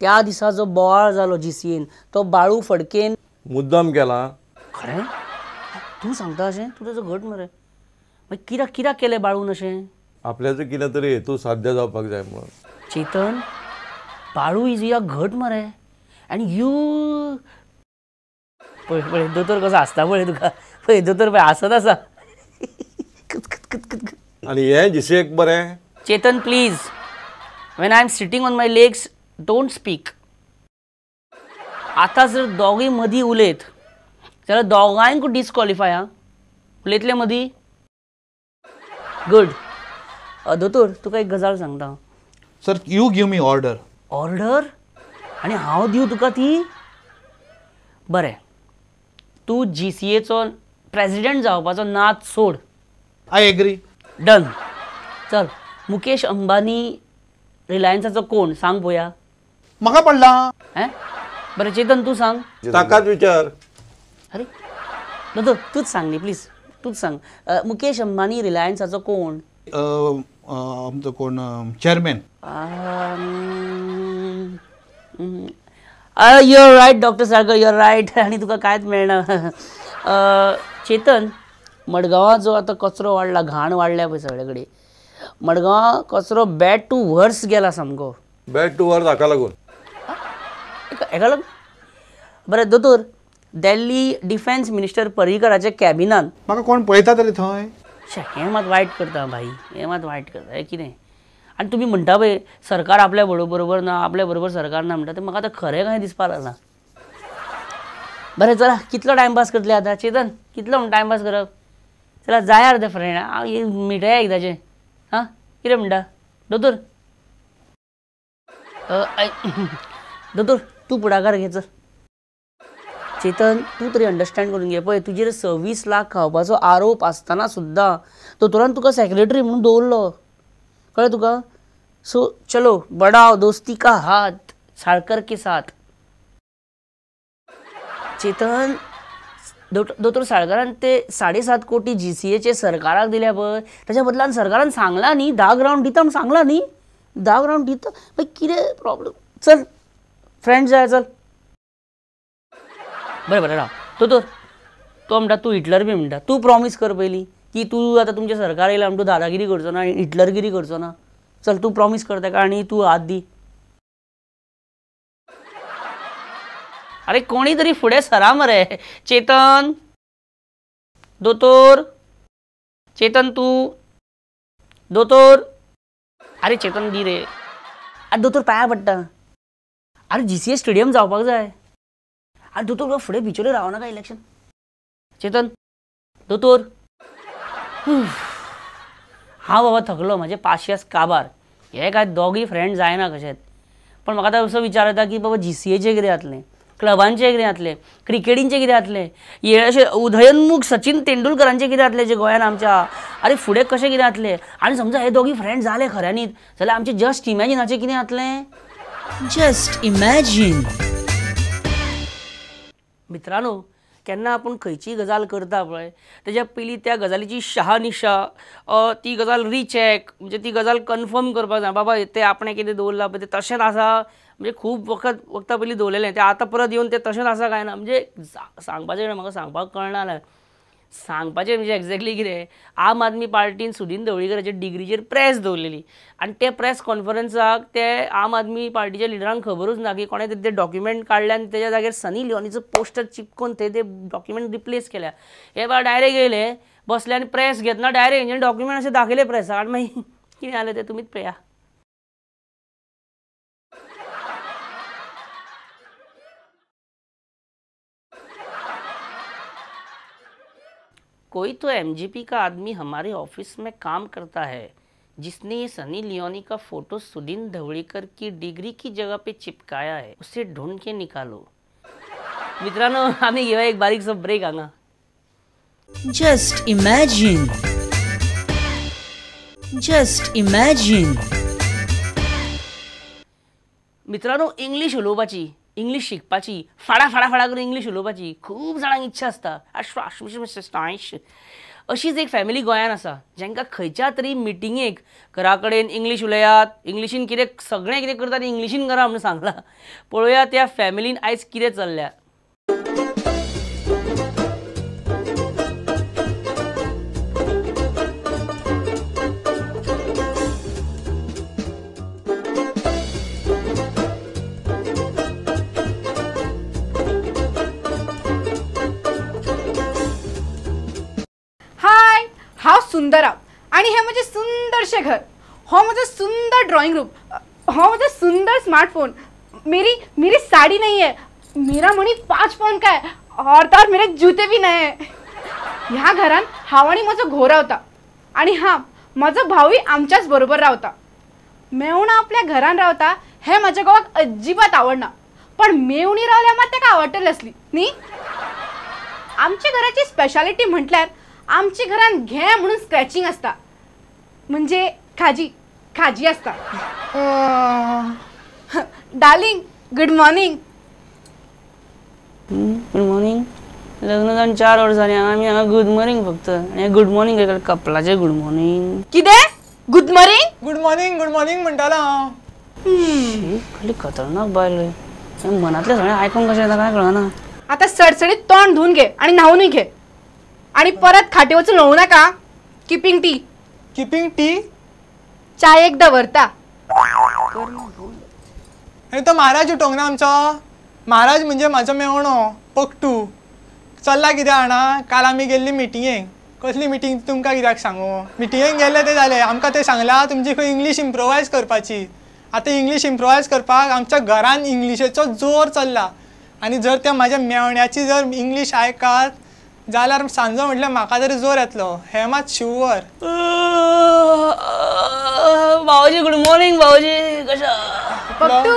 त्या दिसा जो बोवाळ जालो जीसीएन तो बाळू फडकेन मुद्दाम केला. खरें तूं सांगता अशें? तूं तेजो घट मरे. मागीर कित्याक कित्याक केलें बाळून अशें? आपल्याचो कितें तरी हेतू साध्य जावपाक जाय म्हणून. चेतन, बाळू is या घट मरे आनी you पळय पळय दोतोर कसो आसता पळय तुका, पळय दोतोर पळय आसत आसा. आनी हें जीसीएक बरें. Chetan please, when I am sitting on my legs don't speak. आतां जर दोगूय मदीं उलयत जाल्यार दोगांयकूय डिस्क्वॉलिफाय. आं, उलयतले मदीं? गुड. दोतोर तुका एक गजाल सांगता. Sir, you give me order. Order? आनी हांव दिवं तुका ती? बरें, तूं जीसीएचो प्रेजिडेंट जावपाचो नाद सोड. I agree. Done. चल, मुकेश अंबानी रिलायन्साचो कोण सांग पोया. म्हाका पडला. हें बरें चेतन तूं सांग. ताकाच विचार. अरे दोतोर तूंच सांग न्ही प्लीज, तूंच सांग. मुकेश अंबानी रिलायन्साचो कोण? आमचो कोण chairman. You're right doctor Salkar, you're right. आनी तुका कांयच मेळना. चेतन, मडगांवां जो आतां कचरो वाडला, घाण वाडल्या पळय सगळे कडेन, मडगांवां कचरो बॅड टू वर्स गेला सामको. बॅड टू वर्स हाका लागून. हेका लागून? बरें दोतोर, दिल्ली डिफेन्स मिनिस्टर पर्रीकराच्या कॅबिनान म्हाका कोण पळयता तरी थंय? हें मात वायट करता भाई, हें मात वायट करता. हें कितें? आनी तुमी म्हणटा पळय सरकार आपल्या बरोबर ना, आपल्या बरोबर सरकार ना म्हणटा, तें म्हाका आतां खरें कांय दिसपाक लागलां. बरें चला, कितलो टायमपास करतले आतां चेतन? कितलो म्हण टायमपास करप? चला जाय अर्दे फ्रेंड, मिटया एकदाचें. हां कितें म्हणटा दोतोर? दोतोर तूं फुडाकार घे चल. चेतन तूं तरी अंडरस्टँड करून घे. पळय तुजेर 26 लाख खावपाचो आरोप आसतना सुद्दां दोतोरान तुका सेक्रेटरी म्हणून दवरलो, कळ्ळें तुका? सो चलो बडाव दोस्ती का हात साळकर के साथ. चेतन, दोतोर साळकरान ते 7.5 कोटी जीसीएचे सरकाराक दिल्या पळय, ताच्या बदलान सरकारान सांगलां न्ही 10 ग्रावंड दिता म्हूण सांगलां न्ही, 10 ग्रावंड दिता. मागीर कितें प्रॉब्लम? चल फ्रेंड जाय चल. बरें बरें राव दोतोर, तो म्हणटा तूं हिटलर बी म्हणटा, तूं प्रॉमीस कर पयलीं की तूं आतां तुमचें सरकार येयलां म्हण तूं दादागिरी करचो ना, हिटलरगिरी करचो ना. चल तूं प्रॉमीस कर ताका आनी तूं हात दी. अरे कोणी तरी फुडें सरा मरे. चेतन, दोतोर, चेतन तूं, दोतोर, अरे चेतन दी रे. अरे दोतोर पांया पडटा. अरे जीसीए स्टेडियम जावपाक जाय. अरे दोतोर फुडें बिचोले रावनाका इलेक्शन. चेतन, दोतोर, हांव बाबा थकलो, म्हाजे पाशियस काबार. हे काय दोगूय फ्रेंड जायना कशेंच. पण म्हाका आतां असो विचार येता की बाबा जीसीएचें कितें जातलें, क्लबांचें कितें जातलें, क्रिकेटींचें कितें जातलें, हे अशें उदयोन्मुख सचिन तेंडुलकरांचें कितें जातलें जें गोंयांत आमच्या? अरे फुडें कशें कितें जातलें? आनी समजा हे दोगूय फ्रेंड जाले खऱ्यांनीच जाल्यार आमचें जस्ट इमॅजिनाचें कितें जातलें? Just imagine. मित्रांनो, केन्ना आपूण खंयचीय गजाल करता पळय तेज्या पयलीं त्या गजालीची शहानिशा, ती गजाल रिचॅक, म्हणजे ती गजाल कन्फर्म करपाक जाय. बाबा तें आपणें कितें दवरलां पळय तें तशेंच आसा, म्हणजे खूब वखत वखता पयलीं दवरलेलें तें आतां परत येवन तें तशेंच आसा काय ना, म्हणजे सांगपाचें म्हाका सांगपाक कळना जालें. सांगपाचें म्हणजे एग्जॅक्टली कितें, आम आदमी पार्टीन सुदीन ढवळीकराचे डिग्रीचेर प्रेस दवरलेली आनी ते प्रेस कॉन्फरन्साक ते आम आदमी पार्टीच्या लिडरांक खबरूच ना की कोणें ते डॉक्युमेंट काडले आनी तेज्या जाग्यार सनी लिओनीचो पोस्टर चिपकोवन ते डॉक्युमेंट रिप्लेस केल्या. हे बाबा डायरेक्ट येयले बसले आनी प्रेस घेतना डायरेक्ट हेंचे डॉक्युमेंट अशें दाखयले प्रेसाक आनी मागीर कितें जालें तें तुमीच पळया. कोई तो एमजीपी का आदमी हमारे ऑफिस में काम करता है जिसने ये सनी लियोनी का फोटो सुदीन ढवळीकर की डिग्री की जगह पे चिपकाया है, उसे ढूंढ के निकालो. मित्रांनो, आम्ही घेऊया एक बारीकसो ब्रेक हांगा. Just imagine. Just imagine. मित्रांनो, इंग्लीश उलोवपाची इंग्लीश शिकपाची, फाडा फाडा फाडा करून इंग्लीश उलोवपाची खूब जाणांक इच्छा आसता. अशीच एक फॅमिली गोंयान आसा जांकां खंयच्या तरी मिटिंगेक घरा कडेन इंग्लीश उलयात, इंग्लिशीन कितें सगळें कितें करतात इंग्लिशीन करा म्हणून सांगलां. पळोवया त्या फॅमिलीन आयज कितें चल्ल्या. हांव सुंदरा आनी हें म्हजें सुंदरशें घर, हो म्हजो सुंदर ड्रॉइंग रूम, हो म्हजो सुंदर स्मार्टफोन. मेरी मेरी साड़ी नहीं है, मेरा मणी 5 पौंड का है और तो और मेरे जूते भी नए हैं. ह्या घरान हांव आनी म्हजो घोव रावता आनी हां म्हजो भावूय आमच्याच बरोबर रावता. मेवणा आपल्या घरान रावता हें म्हज्या घोवाक अजिबात आवडना, पण मेवणी रावल्यार मात ताका आवडटलें आसली न्ही. आमच्या घराची स्पेशालिटी म्हटल्यार आमच्या घरान घे म्हणून स्क्रॅचिंग आसता, म्हणजे खाजी खाजी आसता. Darling good morning. Good morning. लग्न जावन 4 वर्सां जालीं आमी हांगा गुड मॉर्निंग फक्त. आनी गुड मॉर्निंग कपलाचें गुड मॉर्निंग कितें? Good morning good morning good morning म्हणटालो हांव. कसली खतरनाक बायल मनांतलें सगळें आयकूंक कशें येता काय कळना. आतां सडसडीत तोंड धुवन घे आनी न्हावनूय घे आणि परत खाटे वचून न्होवू नाका. Keeping tea. Keeping tea? चाय एक दवरता. आनी तो महाराज उठोंक ना आमचो. महाराज म्हणजे म्हाजो मेवणो पकटू. चल्ला कितें जाणा, काल आमी गेल्ली मिटिंगेक. कसली मिटींग तुमकां कित्याक सांगू. मिटिंगेक गेले तें जालें, आमकां तें सांगलां तुमची खंय इंग्लीश इम्प्रोवायज करपाची. आतां इंग्लीश इम्प्रोवायज करपाक आमच्या घरान इंग्लिशेचो जोर चल्ला आनी जर त्या म्हाज्या मेवण्याची जर इंग्लीश आयकात जाल्यार सांजो म्हटल्यार म्हाका तरी जोर येतलो, हें मात शुवर. भाऊजी गुड मॉर्निंग. भाऊजी कशा? पकटू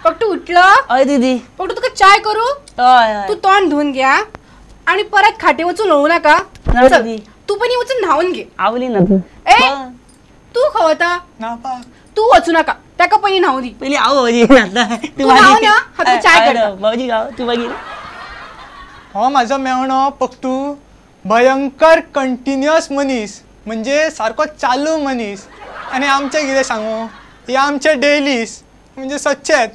पकटू उठलो? हय दीदी. पकटू तुका चाय करू? हय. तूं तोंड धुवन घे आनी परत खाटे वचून न्होवू नाका. तूं पयलीं वचून न्हावन घे. आवली ना तूं. ए तूं खंय वता? तूं वचूं नाका, ताका पयलीं न्हावूं दी. पयलीं हांव भाऊजी न्हाता. तूं न्हाव ना, हांव चाय करता. भाऊजी हांव तूं मागीर. हो म्हाजो मेवणो पकटू भयंकर कंटिन्युअस मनीस, म्हणजे सारको चालू मनीस. आनी आमचें कितें सांगू, हे आमचे डेलीस म्हणजे सच्चेच.